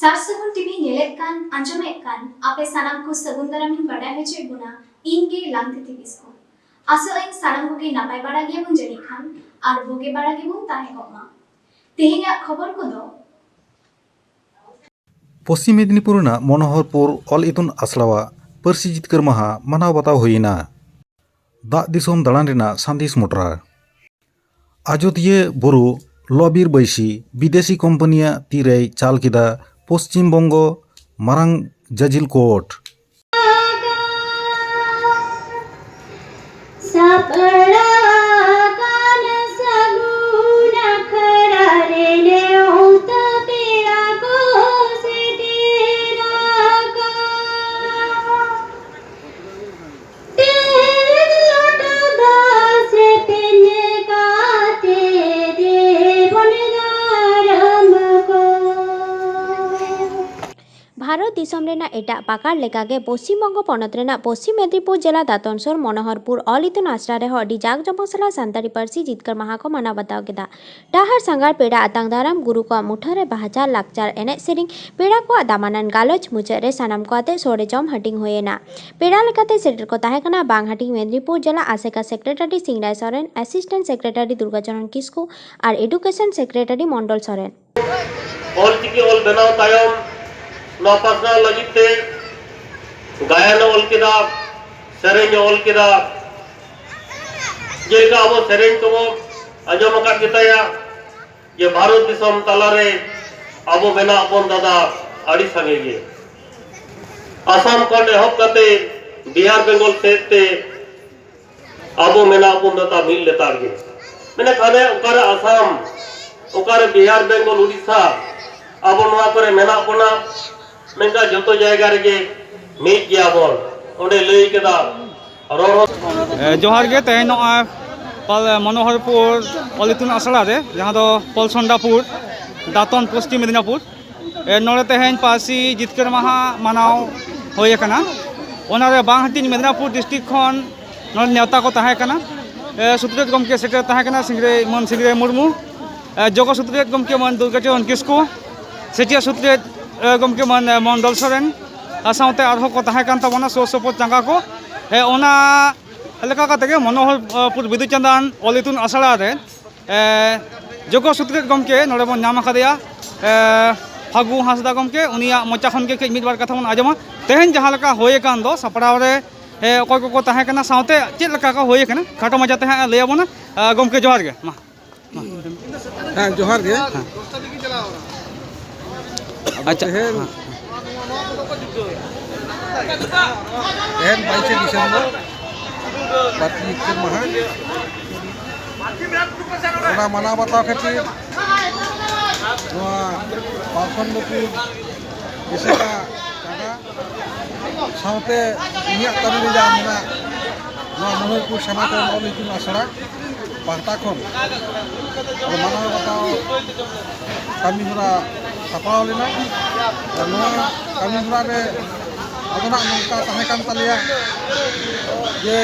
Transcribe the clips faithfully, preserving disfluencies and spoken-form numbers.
ᱥᱟᱨ ᱥᱟᱹᱜᱩᱱ ᱴᱤᱵᱷᱤ ᱧᱮᱞᱮᱫ ᱠᱟᱱ, ᱟᱸᱡᱚᱢᱮᱫ ᱠᱟᱱ ᱟᱯᱮ ᱥᱟᱱᱟᱢ ᱠᱚ ᱥᱟᱹᱜᱩᱱ ᱫᱟᱨᱟᱢᱤᱧ ᱵᱟᱰᱟᱭ ᱦᱚᱪᱚᱭᱮᱫ ᱵᱚᱱᱟ, ᱤᱧ ᱜᱮ ᱞᱟᱝᱛᱤᱛᱤ ᱠᱤᱥᱠᱩ᱾ ᱟᱥᱚᱜ ᱟᱹᱧ ᱥᱟᱱᱟᱢ ᱠᱚᱜᱮ ᱱᱟᱯᱟᱭ ᱵᱟᱲᱟ ᱜᱮᱭᱟᱵᱚᱱ ᱡᱟᱹᱱᱤᱡ ᱠᱷᱟᱱ, ᱟᱨ ᱵᱩᱜᱤ ᱵᱟᱲᱟ ᱜᱮᱵᱚᱱ ᱛᱟᱦᱮᱸ ᱠᱚᱜ ᱢᱟ᱾ ᱛᱮᱦᱮᱧᱟᱜ ᱠᱷᱚᱵᱚᱨ ᱠᱚᱫᱚ᱾ ᱯᱚᱥᱪᱤᱢ ᱢᱮᱫᱤᱱᱤᱯᱩᱨ ᱨᱮᱱᱟᱜ ᱢᱚᱱᱳᱦᱚᱨᱯᱩᱨ ᱚᱞ ᱤᱛᱩᱱ ᱟᱥᱲᱟᱣᱟᱜ ᱯᱟᱹᱨᱥᱤ ᱡᱤᱛᱠᱟᱹᱨ ᱢᱟᱦᱟ ᱢᱟᱱᱟᱣ ᱵᱟᱛᱟᱣ ᱦᱩᱭᱮᱱᱟ᱾ ᱫᱟᱜ ᱫᱤᱥᱚᱢ ᱫᱟᱬᱟᱱ ᱨᱮᱱᱟᱜ ᱥᱟᱸᱫᱮᱥ ᱢᱚᱴᱨᱟ᱾ ᱟᱡᱚᱫᱤᱭᱟᱹ ᱵᱩᱨᱩ ᱞᱚᱵᱤᱨ ᱵᱟᱹᱭᱥᱤ ᱵᱤᱫᱮᱥᱤ ᱠᱳᱢᱯᱟᱱᱤᱭᱟᱜ ᱛᱤᱨᱮᱭ ᱪᱟᱞ ᱠᱮᱫᱟ ᱯᱚᱥᱪᱤᱢ ᱵᱚᱝᱜᱚ ᱢᱟᱨᱟᱝ ᱡᱟᱡᱤᱞ ᱠᱳᱨᱴ᱾ ᱥᱟᱯᱲᱟᱣ ᱟᱠᱟᱱ ᱥᱟᱹᱜᱩᱱ ᱟᱠᱷᱲᱟ ᱨᱮ ᱱᱮᱣᱛᱟ ᱯᱮᱲᱟ ᱠᱚ ᱥᱮᱴᱮᱨ ᱟᱠᱟᱱ᱾ ᱛᱮᱦᱮᱧ ᱞᱚᱴᱟ ᱫᱟᱜ ᱥᱮᱯᱮᱧ ᱠᱟᱛᱮ ᱫᱮᱵᱚᱱ ᱫᱟᱨᱟᱢ ᱠᱚ᱾ ᱵᱷᱟᱨᱚᱛ ᱫᱤᱥᱚᱢ ᱨᱮᱱᱟᱜ ᱮᱴᱟᱜ ᱯᱟᱠᱟᱲ ᱞᱮᱠᱟᱜᱮ ᱯᱚᱥᱪᱤᱢ ᱵᱚᱝᱜᱚ ᱯᱚᱱᱚᱛ ᱨᱮᱱᱟᱜ ᱯᱚᱥᱪᱤᱢ ᱢᱮᱫᱤᱱᱤᱯᱩᱨ ᱡᱮᱞᱟ ᱫᱟᱛᱚᱱᱥᱚᱨ ᱢᱚᱱᱳᱦᱚᱨᱯᱩᱨ ᱚᱞ ᱤᱛᱩᱱ ᱟᱥᱲᱟ ᱨᱮᱦᱚᱸ ᱟᱹᱰᱤ ᱡᱟᱠ ᱡᱚᱢᱚᱠ ᱥᱟᱞᱟᱜ ᱥᱟᱱᱛᱟᱲᱤ ᱯᱟᱹᱨᱥᱤ ᱡᱤᱛᱠᱟᱹᱨ ᱢᱟᱦᱟ ᱠᱚ ᱢᱟᱱᱟᱣ ᱵᱟᱛᱟᱣ ᱠᱮᱫᱟ᱾ ᱰᱟᱦᱟᱨ ᱥᱟᱸᱜᱷᱟᱨ ᱯᱮᱲᱟ ᱟᱛᱟᱝ ᱫᱟᱨᱟᱢ ᱜᱩᱨᱩ ᱠᱚᱣᱟᱜ ᱢᱩᱴᱷᱟᱹᱱ ᱨᱮ ᱵᱟᱦᱟ ᱪᱟᱞ ᱞᱟᱠᱪᱟᱨ ᱮᱱᱮᱡ ᱥᱮᱨᱮᱧ ᱯᱮᱲᱟ ᱠᱚᱣᱟᱜ ᱫᱟᱢᱟᱱᱟᱱ ᱜᱟᱞᱚᱪ ᱢᱩᱪᱟᱹᱫ ᱨᱮ ᱥᱟᱱᱟᱢ ᱠᱚ ᱟᱛᱮ ᱥᱚᱲᱮ ᱡᱚᱢ ᱦᱟᱹᱴᱤᱧ ᱦᱩᱭ ᱮᱱᱟ᱾ ᱯᱮᱲᱟ ᱞᱮᱠᱟᱛᱮ ᱥᱮᱴᱮᱨ ᱠᱚ ᱛᱟᱦᱮᱸ ᱠᱟᱱᱟ ᱵᱟᱝᱦᱟᱴᱤᱧ ᱢᱮᱫᱤᱱᱤᱯᱩᱨ ᱡᱮᱞᱟ ᱟᱥᱮᱠᱟ ᱥᱮᱠᱨᱮᱴᱟᱨᱤ ᱥᱤᱝᱨᱟᱭ ᱥᱚᱨᱮᱱ, ᱮᱥᱤᱥᱴᱮᱱᱴ ᱥᱮᱠᱨᱮᱴᱟᱨᱤ ᱫᱩᱨᱜᱟᱪᱚᱨᱚᱱ ᱠᱤᱥᱠᱩ ᱟᱨ ᱮᱰᱩᱠᱮᱥᱚᱱ ᱥᱮᱠᱨᱮᱴᱟᱨᱤ ᱢᱚᱱᱰᱚᱞ ᱥᱚᱨᱮᱱ᱾ ᱚᱞᱪᱤᱠᱤ ᱚᱞ ᱵᱮᱱᱟᱣ ᱛᱟᱭᱚᱢ ᱱᱚᱣᱟ ᱯᱟᱥᱱᱟᱣ ᱞᱟᱹᱜᱤᱫ ᱛᱮ ᱜᱟᱭᱟᱱ ᱮ ᱚᱞ ᱠᱮᱫᱟ, ᱥᱮᱨᱮᱧ ᱮ ᱚᱞ ᱠᱮᱫᱟ᱾ ᱡᱮᱞᱮᱠᱟ ᱟᱵᱚ ᱥᱮᱨᱮᱧ ᱠᱚᱵᱚ ᱟᱸᱡᱚᱢ ᱟᱠᱟᱫ ᱜᱮᱛᱟᱭᱟ ᱡᱮ ᱵᱷᱟᱨᱚᱛ ᱫᱤᱥᱚᱢ ᱛᱟᱞᱟᱨᱮ ᱟᱵᱚ ᱢᱮᱱᱟᱜ ᱵᱚᱱ ᱫᱟᱫᱟ ᱟᱹᱰᱤ ᱥᱟᱸᱜᱮ ᱜᱮ᱾ ᱟᱥᱟᱢ ᱠᱷᱚᱱ ᱮᱦᱚᱵ ᱠᱟᱛᱮ ᱵᱤᱦᱟᱨ ᱵᱮᱝᱜᱚᱞ ᱥᱮᱫ ᱛᱮ ᱟᱵᱚ ᱢᱮᱱᱟᱜ ᱵᱚᱱ ᱫᱟᱫᱟ ᱢᱤᱫ ᱞᱮᱛᱟᱲ ᱜᱮ᱾ ᱢᱮᱱᱠᱷᱟᱱ ᱚᱠᱟᱨᱮ ᱟᱥᱟᱢ, ᱚᱠᱟᱨᱮ ᱵᱤᱦᱟᱨ ᱵᱮᱝᱜᱚᱞ ᱩᱲᱤᱥᱥᱟ, ᱟᱵᱚ ᱱᱚᱣᱟ ᱠᱚᱨᱮ ᱢᱮᱱᱟᱜ ᱵᱚᱱᱟ, ᱢᱮᱱᱠᱷᱟᱱ ᱡᱚᱛᱚ ᱡᱟᱭᱜᱟ ᱨᱮᱜᱮ ᱢᱤᱫ ᱜᱮᱭᱟ ᱵᱚᱱ᱾ ᱚᱸᱰᱮ ᱞᱟᱹᱭ ᱠᱮᱫᱟ ᱨᱚᱲ ᱦᱚᱸ᱾ ᱮ, ᱡᱚᱦᱟᱨ ᱜᱮ᱾ ᱛᱮᱦᱮᱧ ᱱᱚᱜᱼᱚᱭ ᱯᱟᱞ-, ᱢᱚᱱᱳᱦᱚᱨᱯᱩᱨ ᱚᱞ ᱤᱛᱩᱱ ᱟᱥᱲᱟ ᱨᱮ, ᱡᱟᱦᱟᱸ ᱫᱚ ᱯᱚᱞᱥᱚᱱᱰᱟᱯᱩᱨ, ᱫᱟᱛᱚᱱ, ᱯᱚᱥᱪᱤᱢ ᱢᱮᱫᱤᱱᱟᱯᱩᱨ, ᱮ, ᱱᱚᱰᱮ ᱛᱮᱦᱮᱧ ᱯᱟᱹᱨᱥᱤ ᱡᱤᱛᱠᱟᱹᱨ ᱢᱟᱦᱟ ᱢᱟᱱᱟᱣ ᱦᱩᱭ ᱟᱠᱟᱱᱟ᱾ ᱚᱱᱟᱨᱮ ᱵᱟᱝ ᱦᱟᱹᱴᱤᱧ ᱢᱮᱫᱤᱱᱟᱯᱩᱨ ᱰᱤᱥᱴᱨᱤᱠᱴ ᱠᱷᱚᱱ ᱱᱚᱰᱮ ᱱᱮᱣᱛᱟ ᱠᱚ ᱛᱟᱦᱮᱸ ᱠᱟᱱᱟ᱾ ᱮ, ᱥᱩᱛᱨᱮᱛ ᱜᱚᱢᱠᱮ ᱥᱮᱴᱮᱨ ᱛᱟᱦᱮᱸ ᱠᱟᱱᱟ ᱥᱤᱝᱨᱟᱹᱭ, ᱢᱟᱹᱱ ᱥᱤᱝᱨᱟᱹᱭ ᱢᱩᱨᱢᱩ, ᱮ, ᱡᱚᱜᱚ ᱥᱩᱛᱨᱮᱛ ᱜᱚᱢᱠᱮ ᱢᱟᱹᱱ ᱫᱩᱨᱜᱟᱪᱚᱨᱚᱱ ᱠᱤᱥᱠᱩ, ᱥᱮᱪᱮᱫ ᱥᱩᱛᱨᱮᱛ ᱮ, ᱜᱚᱢᱠᱮ ᱢᱟᱱ, ᱮ, ᱢᱚᱱᱰᱚᱞ ᱥᱚᱨᱮᱱ, ᱟᱨ ᱥᱟᱶᱛᱮ ᱟᱨᱦᱚᱸ ᱠᱚ ᱛᱟᱦᱮᱸ ᱠᱟᱱ ᱛᱟᱵᱚᱱᱟ ᱥᱩᱨ ᱥᱩᱯᱩᱨ ᱪᱟᱸᱜᱟ ᱠᱚ᱾ ᱮ, ᱚᱱᱟ ᱞᱮᱠᱟ ᱠᱟᱛᱮ ᱜᱮ ᱢᱚᱱᱳᱦᱚᱨᱯᱩᱨ ᱵᱤᱫᱩ ᱪᱟᱸᱫᱟᱱ ᱚᱞ ᱤᱛᱩᱱ ᱟᱥᱲᱟ ᱨᱮ, ᱮ, ᱡᱳᱜᱚ ᱥᱩᱛᱨᱮᱛ ᱜᱚᱢᱠᱮ ᱱᱚᱰᱮ ᱵᱚᱱ ᱧᱟᱢ ᱟᱠᱟᱫᱮᱭᱟ, ᱮ, ᱯᱷᱟᱹᱜᱩ ᱦᱟᱸᱥᱫᱟ ᱜᱚᱢᱠᱮ, ᱩᱱᱤᱭᱟᱜ ᱢᱚᱪᱟ ᱠᱷᱚᱱ ᱜᱮ ᱠᱟᱹᱡ ᱢᱤᱫ ᱵᱟᱨ ᱠᱟᱛᱷᱟ ᱵᱚᱱ ᱟᱸᱡᱚᱢᱟ᱾ ᱛᱮᱦᱮᱧ ᱡᱟᱦᱟᱸ ᱞᱮᱠᱟ ᱦᱩᱭ ᱟᱠᱟᱱ ᱫᱚ ᱥᱟᱯᱲᱟᱣ ᱨᱮ, ᱮ, ᱚᱠᱚᱭ ᱠᱚᱠᱚ ᱛᱟᱦᱮᱸ ᱠᱟᱱᱟ, ᱥᱟᱶᱛᱮ ᱪᱮᱫ ᱞᱮᱠᱟ ᱠᱚ ᱦᱩᱭ ᱟᱠᱟᱱᱟ, ᱠᱷᱟᱴᱚ ᱢᱟᱪᱷᱟ ᱛᱮ ᱦᱟᱸᱜ ᱮ ᱞᱟᱹᱭ ᱟᱵᱚᱱᱟ᱾ ᱮ, ᱜᱚᱢᱠᱮ ᱡᱚᱦᱟᱨ ᱜᱮ, ᱢᱟ᱾ ᱦᱮᱸ, ᱡᱚᱦᱟᱨ ᱜᱮ᱾ ᱦᱮᱸ᱾ ᱟᱫᱚ ᱟᱪᱪᱷᱟ᱾ ᱛᱮᱦᱮᱧ, ᱦᱮᱸ᱾ ᱛᱮᱦᱮᱧ ᱵᱟᱭᱤᱥᱮ ᱰᱤᱥᱮᱢᱵᱚᱨ, ᱯᱟᱹᱛᱤ ᱡᱤᱛᱠᱟᱹᱨ ᱢᱟᱦᱟ᱾ ᱚᱱᱟ ᱢᱟᱱᱟᱣ ᱵᱟᱛᱟᱣ ᱠᱷᱟᱹᱛᱤᱨ ᱱᱚᱣᱟ ᱯᱟᱨᱥᱚᱱ ᱱᱩᱯᱩᱨ ᱮᱥᱮᱠᱟ ᱪᱟᱸᱜᱟ ᱥᱟᱶᱛᱮ ᱤᱧᱟᱹᱜ ᱠᱟᱹᱢᱤ ᱨᱮᱭᱟᱜ ᱢᱮᱱᱟᱜ ᱱᱚᱣᱟ ᱢᱚᱱᱳᱦᱚᱨᱯᱩᱨ ᱥᱮᱱᱟᱛᱚᱱ ᱚᱞ ᱤᱛᱩᱱ ᱟᱥᱲᱟ ᱯᱟᱦᱴᱟ ᱠᱷᱚᱱ ᱢᱟᱱᱟᱣ ᱵᱟᱛᱟᱣ ᱠᱟᱹᱢᱤ ᱦᱚᱨᱟ ᱥᱟᱯᱲᱟᱣ ᱞᱮᱱᱟ᱾ ᱟᱨ ᱱᱚᱣᱟ ᱠᱟᱹᱢᱤ ᱦᱚᱨᱟ ᱨᱮ ᱟᱫᱚ ᱱᱟᱜ ᱱᱚᱝᱠᱟ ᱛᱟᱦᱮᱸ ᱠᱟᱱ ᱛᱟᱞᱮᱭᱟ ᱡᱮ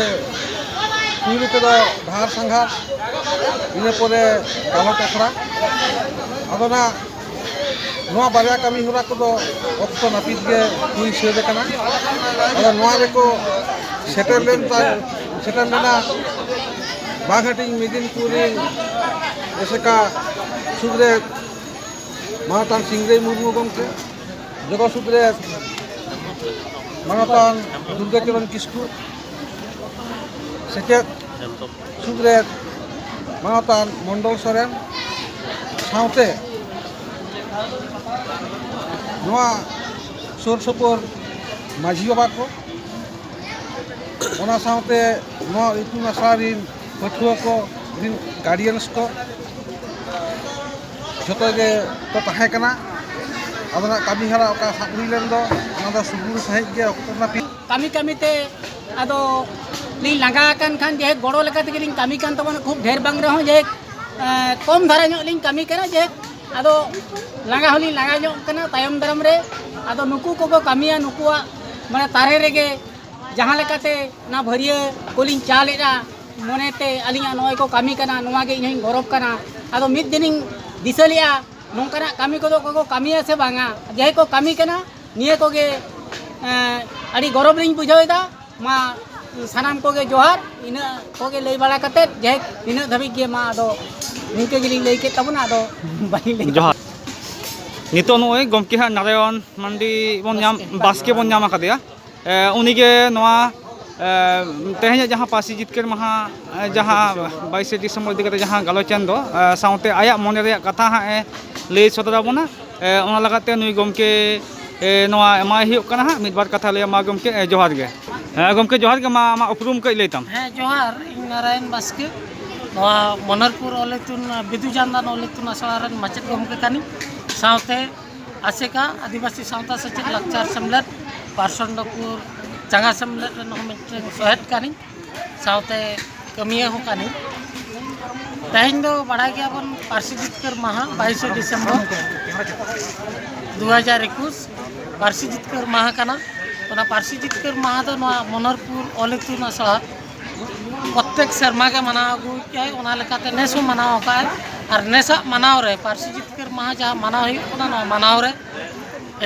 ᱯᱩᱭᱞᱩ ᱛᱮᱫᱚ ᱰᱟᱦᱟᱨ ᱥᱟᱸᱜᱷᱟᱨ, ᱤᱱᱟᱹ ᱯᱚᱨᱮ ᱜᱟᱞᱚᱪ ᱟᱠᱷᱲᱟ᱾ ᱟᱫᱚ ᱱᱟᱜ ᱱᱚᱣᱟ ᱵᱟᱨᱭᱟ ᱠᱟᱹᱢᱤ ᱦᱚᱨᱟ ᱠᱚᱫᱚ ᱚᱠᱛᱚ ᱱᱟᱹᱯᱤᱛ ᱜᱮ ᱦᱩᱭ ᱥᱟᱹᱛ ᱟᱠᱟᱱᱟ᱾ ᱟᱫᱚ ᱱᱚᱣᱟ ᱨᱮᱠᱚ ᱥᱮᱴᱮᱨ ᱞᱮᱱ ᱛᱟ-, ᱥᱮᱴᱮᱨ ᱞᱮᱱᱟ ᱵᱟᱜᱷᱟᱴᱤᱧ ᱢᱮᱫᱤᱱᱯᱩᱨ ᱨᱤᱱ ᱮᱥᱮᱠᱟ ᱥᱩᱫᱽᱨᱮ ᱢᱟᱱᱚᱛᱟᱱ ᱥᱤᱝᱨᱟᱹᱭ ᱢᱩᱨᱢᱩ ᱜᱚᱢᱠᱮ, ᱡᱚᱜᱚ ᱥᱩᱫᱽᱨᱮ ᱢᱟᱱᱚᱛᱟᱱ ᱫᱩᱨᱜᱟᱪᱚᱨᱚᱱ ᱠᱤᱥᱠᱩ, ᱥᱮᱪᱮᱫ ᱥᱩᱫᱽᱨᱮ ᱢᱟᱱᱚᱛᱟᱱ ᱢᱚᱱᱰᱚᱞ ᱥᱚᱨᱮᱱ, ᱥᱟᱶᱛᱮ ᱱᱚᱣᱟ ᱥᱩᱨ ᱥᱩᱯᱩᱨ ᱢᱟᱹᱡᱷᱤ ᱵᱟᱵᱟ ᱠᱚ, ᱚᱱᱟ ᱥᱟᱶᱛᱮ ᱱᱚᱣᱟ ᱤᱛᱩᱱ ᱟᱥᱲᱟ ᱨᱤᱱ ᱯᱟᱹᱴᱷᱩᱣᱟᱹ ᱠᱚ, ᱨᱤᱱ ᱜᱟᱨᱰᱤᱭᱟᱱᱥ ᱠᱚ, ᱡᱚᱛᱚ ᱜᱮ ᱠᱚ ᱛᱟᱦᱮᱸ ᱠᱟᱱᱟ᱾ ᱟᱫᱚ ᱱᱟᱜ ᱠᱟᱹᱢᱤ ᱦᱚᱨᱟ ᱚᱠᱟ ᱥᱟᱵ ᱦᱩᱭ ᱞᱮᱱ ᱫᱚ, ᱚᱱᱟ ᱫᱚ ᱥᱩᱜᱩᱲ ᱥᱟᱺᱦᱤᱡ ᱜᱮ ᱚᱠᱛᱚ ᱱᱟᱹᱯᱤᱛ᱾ ᱠᱟᱹᱢᱤ ᱠᱟᱹᱢᱤ ᱛᱮ ᱟᱫᱚ ᱞᱤᱧ ᱞᱟᱸᱜᱟ ᱟᱠᱟᱱ ᱠᱷᱟᱱ, ᱡᱮ ᱜᱚᱲᱚ ᱞᱮᱠᱟ ᱛᱮᱜᱮ ᱞᱤᱧ ᱠᱟᱹᱢᱤ ᱠᱟᱱ ᱛᱟᱵᱚᱱᱟ, ᱠᱷᱩᱵ ᱰᱷᱮᱨ ᱵᱟᱝ ᱨᱮᱦᱚᱸ, ᱡᱮ, ᱮᱸ, ᱠᱚᱢ ᱫᱷᱟᱨᱟ ᱧᱚᱜ ᱞᱤᱧ ᱠᱟᱹᱢᱤ ᱠᱟᱱᱟ, ᱡᱮ ᱟᱫᱚ ᱞᱟᱸᱜᱟ ᱦᱚᱸᱞᱤᱧ ᱞᱟᱸᱜᱟ ᱧᱚᱜ ᱠᱟᱱᱟ ᱛᱟᱭᱚᱢ ᱫᱟᱨᱟᱢ ᱨᱮ᱾ ᱟᱫᱚ ᱱᱩᱠᱩ ᱠᱚᱠᱚ ᱠᱟᱹᱢᱤᱭᱟ, ᱱᱩᱠᱩᱣᱟᱜ ᱢᱟᱱᱮ ᱛᱟᱨᱮ ᱨᱮᱜᱮ ᱡᱟᱦᱟᱸ ᱞᱮᱠᱟᱛᱮ ᱚᱱᱟ ᱵᱷᱟᱹᱨᱭᱟᱹ ᱠᱚᱞᱤᱧ ᱪᱟᱞ ᱮᱫᱼᱟ, ᱢᱚᱱᱮᱛᱮ ᱟᱹᱞᱤᱧᱟᱜ ᱱᱚᱜᱼᱚᱭ ᱠᱚ ᱠᱟᱹᱢᱤ ᱠᱟᱱᱟ, ᱱᱚᱣᱟ ᱜᱮ ᱤᱧ ᱦᱚᱧ ᱜᱚᱨᱚᱵᱽ ᱠᱟᱱᱟ᱾ ᱟᱫᱚ ᱢᱤᱫ ᱫᱤᱱᱤᱧ ᱫᱤᱥᱟᱹ ᱞᱮᱫᱼᱟ, ᱱᱚᱝᱠᱟᱱᱟᱜ ᱠᱟᱹᱢᱤ ᱠᱚᱫᱚ ᱠᱚ ᱠᱟᱹᱢᱤᱭᱟ ᱥᱮ ᱵᱟᱝᱟ, ᱡᱟᱦᱟᱸᱭ ᱠᱚ ᱠᱟᱹᱢᱤ ᱠᱟᱱᱟ, ᱱᱤᱭᱟᱹ ᱠᱚᱜᱮ, ᱮᱸ, ᱟᱹᱰᱤ ᱜᱚᱨᱚᱵᱽ ᱞᱤᱧ ᱵᱩᱡᱷᱟᱹᱣ ᱮᱫᱟ᱾ ᱢᱟ ᱥᱟᱱᱟᱢ ᱠᱚᱜᱮ ᱡᱚᱦᱟᱨ, ᱤᱱᱟᱹ ᱠᱚᱜᱮ ᱞᱟᱹᱭ ᱵᱟᱲᱟ ᱠᱟᱛᱮᱫ, ᱡᱟᱭᱦᱳᱠ, ᱤᱱᱟᱹᱜ ᱫᱷᱟᱹᱵᱤᱡ ᱜᱮ᱾ ᱢᱟ ᱟᱫᱚ ᱱᱤᱝᱠᱟᱹ ᱜᱮᱞᱤᱧ ᱞᱟᱹᱭ ᱠᱮᱫ ᱛᱟᱵᱚᱱᱟ, ᱟᱫᱚ ᱵᱟᱹᱞᱤᱧ ᱞᱟᱹᱭ ᱡᱚᱦᱟᱨ᱾ ᱱᱤᱛᱚᱜ ᱱᱚᱜᱼᱚᱭ ᱜᱚᱢᱠᱮ ᱦᱟᱸᱜ ᱱᱟᱨᱟᱭᱚᱱ ᱢᱟᱱᱰᱤ ᱵᱚᱱ ᱧᱟᱢ, ᱵᱟᱥᱠᱮ᱾ ᱵᱟᱥᱠᱮ ᱵᱚᱱ ᱧᱟᱢ ᱟᱠᱟᱫᱮᱭᱟ᱾ ᱮ, ᱩᱱᱤᱜᱮ ᱱᱚᱣᱟ, ᱮ, ᱛᱮᱦᱮᱧᱟᱜ ᱡᱟᱦᱟᱸ ᱯᱟᱹᱨᱥᱤ ᱡᱤᱛᱠᱟᱹᱨ ᱢᱟᱦᱟ, ᱮ, ᱡᱟᱦᱟᱸ ᱵᱟᱭᱤᱥᱮ ᱰᱤᱥᱮᱢᱵᱚᱨ ᱤᱫᱤ ᱠᱟᱛᱮ ᱡᱟᱦᱟᱸ ᱜᱟᱞᱚᱪ ᱮᱱ ᱫᱚ, ᱮ, ᱥᱟᱶᱛᱮ ᱟᱭᱟᱜ ᱢᱚᱱᱮ ᱨᱮᱭᱟᱜ ᱠᱟᱛᱷᱟ ᱦᱟᱸᱜ ᱮ ᱞᱟᱹᱭ ᱥᱚᱫᱚᱨ ᱟᱵᱚᱱᱟ᱾ ᱮ, ᱚᱱᱟ ᱞᱟᱹᱜᱤᱫ ᱛᱮ ᱱᱩᱭ ᱜᱚᱢᱠᱮ, ᱮ, ᱱᱚᱣᱟ ᱮᱢᱟᱭ ᱦᱩᱭᱩᱜ ᱠᱟᱱᱟ ᱦᱟᱸᱜ ᱢᱤᱫ ᱵᱟᱨ ᱠᱟᱛᱷᱟ ᱞᱟᱹᱭ᱾ ᱢᱟ ᱜᱚᱢᱠᱮ, ᱮ, ᱡᱚᱦᱟᱨ ᱜᱮ᱾ ᱦᱮᱸ ᱜᱚᱢᱠᱮ, ᱡᱚᱦᱟᱨ ᱜᱮ᱾ ᱢᱟ ᱟᱢᱟᱜ ᱩᱯᱨᱩᱢ ᱠᱟᱹᱡ ᱞᱟᱹᱭ ᱛᱟᱢ᱾ ᱦᱮᱸ, ᱡᱚᱦᱟᱨ᱾ ᱤᱧ ᱱᱟᱨᱟᱭᱚᱱ ᱵᱟᱥᱠᱮ, ᱱᱚᱣᱟ ᱢᱚᱱᱚᱨᱯᱩᱨ ᱚᱞ ᱤᱛᱩᱱ, ᱵᱤᱫᱩ ᱪᱟᱸᱫᱟᱱ ᱚᱞ ᱤᱛᱩᱱ ᱟᱥᱲᱟ ᱨᱮᱱ ᱢᱟᱪᱮᱫ ᱜᱚᱢᱠᱮ ᱠᱟᱹᱱᱟᱹᱧ᱾ ᱥᱟᱶᱛᱮ ᱟᱥᱮᱠᱟ, ᱟᱹᱫᱤᱵᱟᱹᱥᱤ ᱥᱟᱶᱛᱟ ᱥᱮᱪᱮᱫ ᱞᱟᱠᱪᱟᱨ ᱥᱮᱢᱞᱮᱫ, ᱯᱟᱨᱥᱚᱱᱰᱚᱯᱩᱨ ᱪᱟᱸᱜᱟ ᱥᱮᱢᱞᱮᱫ ᱨᱮᱱ ᱦᱚᱸ ᱢᱤᱫᱴᱮᱱ ᱥᱚᱦᱮᱫ ᱠᱟᱹᱱᱟᱹᱧ, ᱥᱟᱶᱛᱮ ᱠᱟᱹᱢᱤᱭᱟᱹ ᱦᱚᱸ ᱠᱟᱹᱱᱟᱹᱧ᱾ ᱛᱮᱦᱮᱧ ᱫᱚ ᱵᱟᱲᱟᱭ ᱜᱮᱭᱟᱵᱚᱱ ᱯᱟᱹᱨᱥᱤ ᱡᱤᱛᱠᱟᱹᱨ ᱢᱟᱦᱟ, ᱵᱟᱭᱤᱥᱮ ᱰᱤᱥᱮᱢᱵᱚᱨ ᱫᱩ ᱦᱟᱡᱟᱨ ᱮᱠᱩᱥ ᱯᱟᱹᱨᱥᱤ ᱡᱤᱛᱠᱟᱹᱨ ᱢᱟᱦᱟ ᱠᱟᱱᱟ᱾ ᱚᱱᱟ ᱯᱟᱹᱨᱥᱤ ᱡᱤᱛᱠᱟᱹᱨ ᱢᱟᱦᱟ ᱫᱚ ᱱᱚᱣᱟ ᱢᱚᱱᱚᱨᱯᱩᱨ ᱚᱞ ᱤᱛᱩᱱ ᱟᱥᱲᱟ ᱯᱨᱚᱛᱮᱠ ᱥᱮᱨᱢᱟ ᱜᱮ ᱢᱟᱱᱟᱣ ᱟᱹᱜᱩᱭᱮᱫ ᱜᱮᱭᱟᱭ, ᱚᱱᱟ ᱞᱮᱠᱟᱛᱮ ᱱᱮᱥ ᱦᱚᱸ ᱢᱟᱱᱟᱣ ᱟᱠᱟᱫᱼᱟᱭ᱾ ᱟᱨ ᱱᱮᱥᱟᱜ ᱢᱟᱱᱟᱣ ᱨᱮ, ᱯᱟᱹᱨᱥᱤ ᱡᱤᱛᱠᱟᱹᱨ ᱢᱟᱦᱟ ᱡᱟᱦᱟᱸ ᱢᱟᱱᱟᱣ ᱦᱩᱭᱩᱜ ᱠᱟᱱᱟ, ᱱᱚᱣᱟ ᱢᱟᱱᱟᱣ ᱨᱮ